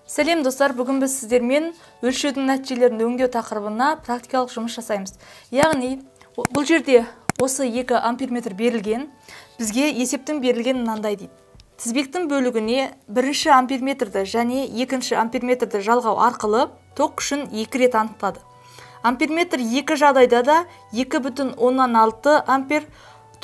Сәлем достар, бүгін біз сіздермен өлшеудің нәтижелерін өңдеу тақырыбына практикалық жұмыс жасаймыз. Яғни, бұл жерде осы 2 амперметр берілген, бізге есептің берілген мынандай дейді. Тізбектің бөлігіне бірінші амперметрді және екінші амперметрді жалғау арқылы тоқ күшін 2 рет анықтады. Амперметр екі жағдайда да 2,6 ампер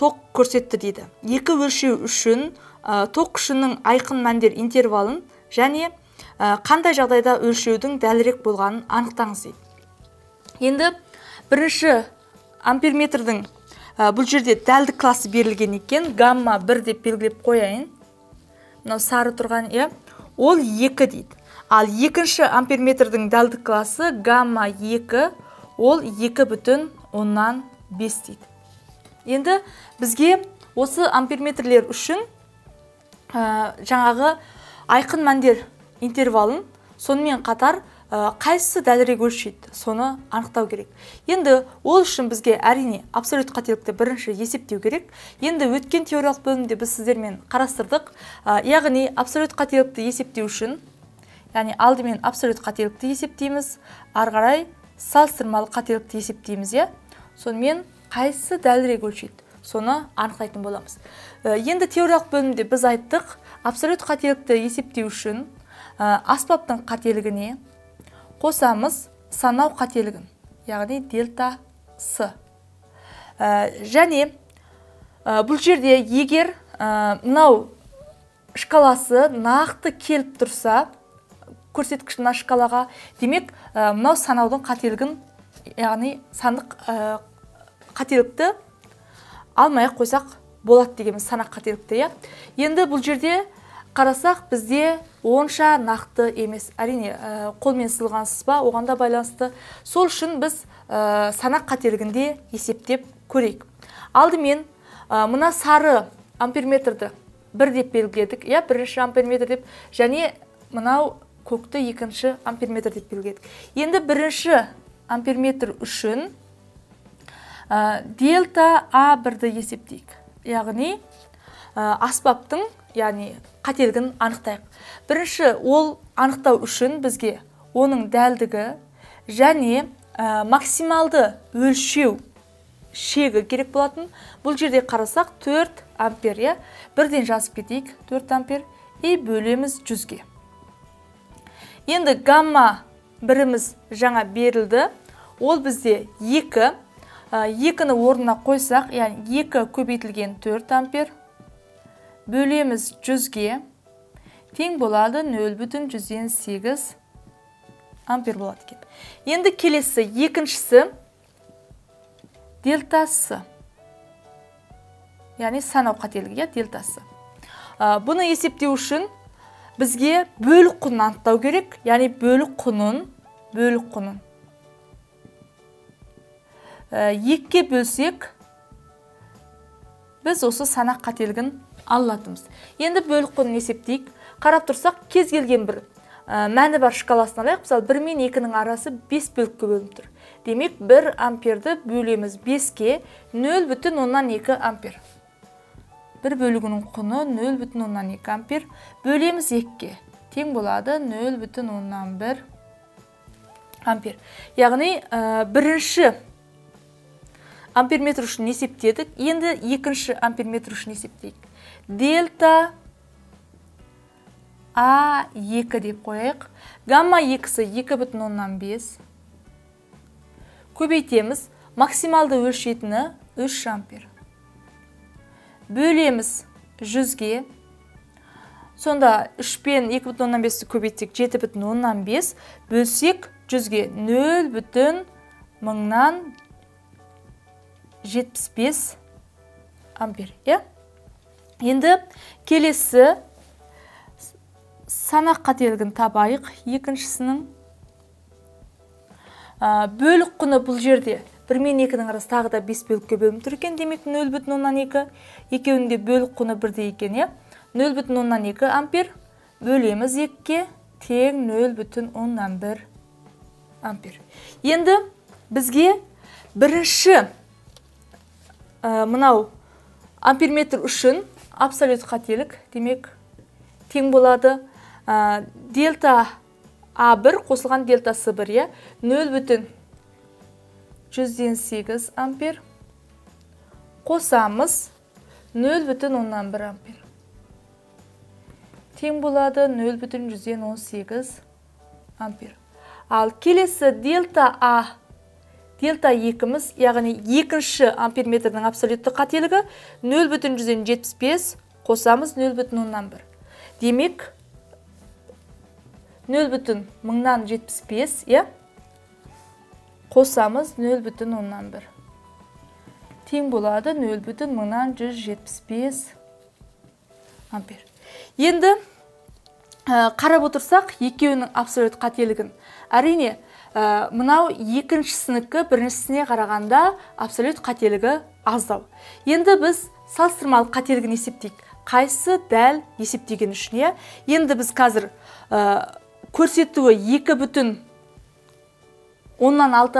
тоқ көрсетті дейді. Екі өлшеу үшін тоқ күшінің айқын мәндер интервалын және қандай жағдайда өлшеудің дәлірек болғанын анықтаңыз дейді. Енді бірінші амперметрдің бұл жерде дәлдік классы берілген екен, гамма 1 деп белгілеп қояйын. Мынау сары тұрған, иә, ол 2 дейді. Ал екінші амперметрдің дәлдік классы гамма 2, ол 2,5 дейді. Енді бізге осы амперметрлер үшін жаңағы айқын мәндер интервалын, сонымен қатар қайсысы дәлірек өлшейді, соны анықтау керек. Енді ол үшін бізге әрине абсолют қателікті бірінші есептеу керек. Енді өткен теориялық бөлімде біз сіздермен қарастырдық. Яғни абсолют қателікті есептеу үшін, яғни алдымен абсолют қателікті есептейміз, ары қарай салыстырмалы қателікті есептейміз, иә? Сонымен қайсысы дәлірек өлшейді, соны анықтайтын боламыз. Енді теориялық бөлімде біз айттық, абсолют қателікті есептеу үшін аспаптың қателігіне қосамыз санау қателігін, яғни дельта С. Және бұл жерде егер мынау шкаласы нақты келіп тұрса, көрсеткіш мына шкалаға, демек мынау санаудың қателігін, яғни сандық қателікті алмай ақ қойсақ болады дегеніміз санақ қателікті, иә. Енді бұл жерде қарасақ, бізде онша нақты емес. Әрине, қолмен сызылған сызба оған да байланысты. Сол үшін біз санақ қателігінде есептеп көрейік. Алдымен мына сары амперметрді 1 деп белгіледік, иә, бірінші амперметр деп, және мынау көкті екінші амперметр деп белгіледік. Енді бірінші амперметр үшін дельта А1-ді есептейік. Яғни аспаптың, яғни қателігін анықтайық. Бірінші ол анықтау үшін бізге оның дәлдігі және максималды өлшеу шегі керек болатын. Бұл жерде қарасақ 4 ампер, иә? Бірден жазып кетейік, 4 ампер и бөлеміз 100-ге. Енді гамма біріміз жаңа берілді. Ол бізде 2. 2-ні орнына қойсақ, яғни 2 көбейтілген 4 ампер бөлеміз 100-ге, тең болады 0,8 ампер болады екен. Енді келесі екіншісі дельтасы, яғни санау қателігі, иә, дельтасы. Бұны есептеу үшін бізге бөлік құнын анықтау керек, яғни бөлік құнын 2-ге бөлсек, біз осы санақ қателігін алатымыз. Енді бөлік құнын есептейік. Қарап тұрсақ, кез келген бір мәні бар шкаласын алайық. Мысалы, 1 мен 2-нің арасы 5 бөлікке бөлініп тұр. Демек, 1 амперді бөлеміз 5-ке, 0,2 ампер. 1 бөлігінің құны 0,2 ампер. Бөлеміз 2-ге, тең болады 0,1 ампер. Яғни, бірінші амперметр үшін есептедік. Енді екінші амперметр үшін есептейік. Дельта А2 деп қояйық. Гамма 2-сі 2,5. Көбейтеміз. Максималды өлшейтіні 3 ампер. Бөлеміз 100-ге. Сонда 3 пен 2,5-ті көбейтсек 7,5. Бөлсек 100-ге 0,1075 ампер, иә? Енді келесі санақ қателігін табайық. Екіншісінің бөлік құны бұл жерде 1 мен 2-нің арасы тағы да 5 бөлікке бөлініп тұр екен, демек 0,2. Екеуінің де бөлік құны бірдей екен, иә? 0,2 ампер бөлеміз 2-ге, тең 0,1 ампер. Енді бізге бірінші мынау амперметр үшін абсолют қателік, демек тең болады дельта А1 қосылған дельта С1, иә, 0,08 ампер қосамыз 0,1 ампер. Тең болады 0,118 ампер. Ал келесі дельта А, дельта 2-міз, яғни екінші амперметрдің абсолютті қателігі 0,175 қосамыз 0,1. Демек 0,1075, иә, қосамыз 0,1. Тең болады 0,1175 ампер. Енді қарап отырсақ, екеуінің абсолют қателігін. Әрине, мынау екіншісінікі біріншісіне қарағанда абсолют қателігі аздау. Енді біз салыстырмалы қателігін есептейік. Қайсы дәл есептеген үшін, иә? Енді біз қазір көрсетуі 2,6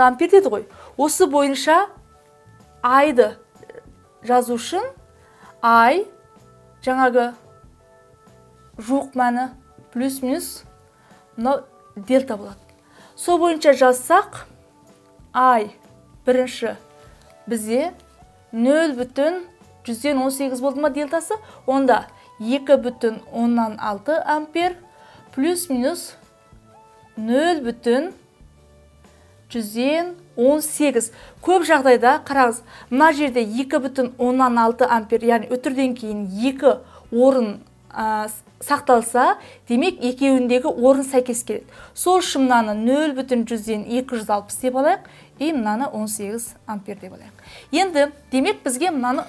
ампер деді ғой. Осы бойынша айды жазу үшін ай жаңағы жуық мәні плюс-минус мынау дельта болады. Сол бойынша жазсақ, ай бірінші бізде 0,118 болды ма дельтасы? Онда 2,6 ампер плюс-минус 0,118. Көп жағдайда қараңыз, мына жерде 2,6 ампер, яғни үтірден кейін 2 орын сақталса, демек екеуіндегі орын сәйкес келеді. Сол үшін мынаны 0,260 деп алайық, и мынаны 18 ампер деп алайық. Енді демек бізге мынаны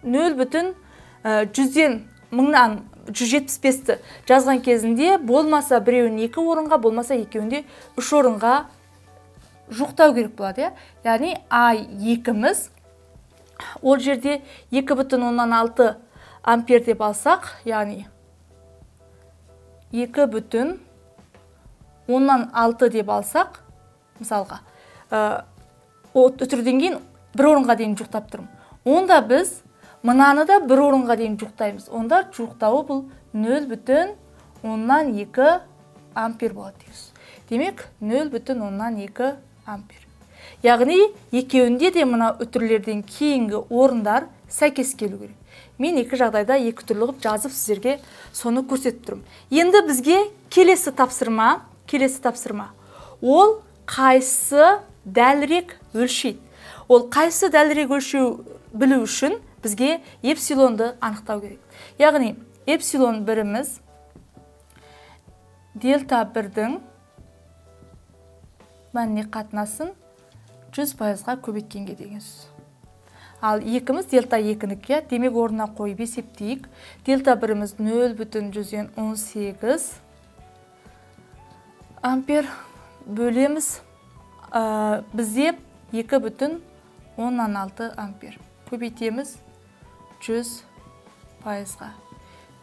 0,175-ті жазған кезінде болмаса біреуін 2 орынға, болмаса екеуінде 3 орынға жуықтау керек болады, иә? Яғни А2-міз ол жерде 2,6 ампер деп алсақ, яғни 2,6 деп алсақ, мысалға, үтірден кейін бір орынға дейін жуықтап тұрмын. Онда біз мынаны да бір орынға дейін жуықтаймыз. Онда жуықтауы бұл 0,2 ампер болады дейміз. Демек 0,2 ампер. Яғни екеуінде де мына үтірлерден кейінгі орындар сәйкес келу керек. Мен екі жағдайда екі түрлі қылып жазып сіздерге соны көрсетіп тұрмын. Енді бізге келесі тапсырма. Ол қайсы дәлірек өлшейді. Ол қайсы дәлірек өлшеу білу үшін бізге эпсилонды анықтау керек. Яғни эпсилон біріміз дельта бірдің мәніне қатынасын 100%-ға көбейткенге деген сөз. Ал екіміз дельта екінікі, демек орнына қойып есептейік. Дельта біріміз 0,118 ампер бөлеміз. Бізде 2,6 ампер. Көбейтеміз 100%-ға.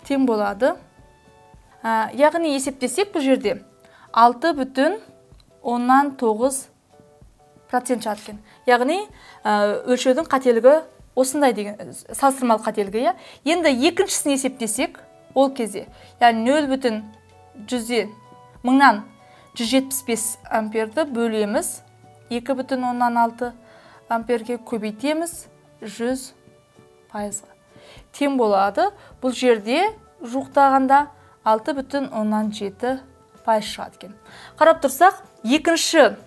Тең болады. Яғни есептесек бұл жерде 6,9% шығады екен. Яғни өлшеудің қателігі осындай деген, салыстырмалы қателігі, иә. Енді екіншісін есептесек, ол кезде, яғни 0,175 амперді бөлеміз, 2,6 амперге көбейтеміз 100%-ға. Тең болады. Бұл жерде жуықтағанда 6,7% шығады екен. Қарап тұрсақ, екінші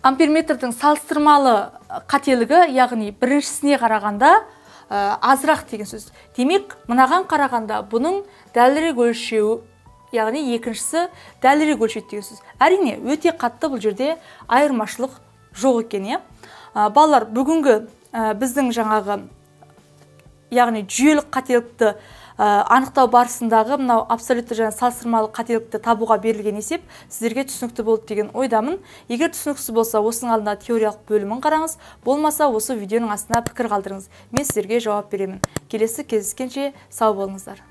амперметрдің салыстырмалы қателігі, яғни біріншісіне қарағанда азырақ деген сөз. Демек, мынаған қарағанда бұның дәлірек өлшеуі, яғни екіншісі дәлірек өлшейді деген сөз. Әрине, өте қатты бұл жерде айырмашылық жоқ екен, иә. Балалар, бүгінгі біздің жаңағы, яғни жүйелік қателікті анықтау барысындағы мынау абсолютті және салыстырмалы қателікті табуға берілген есеп сіздерге түсінікті болды деген ойдамын. Егер түсініксіз болса, осының алдында теориялық бөлімін қараңыз, болмаса осы видеоның астына пікір қалдырыңыз. Мен сіздерге жауап беремін. Келесі кездескенше сау болыңыздар.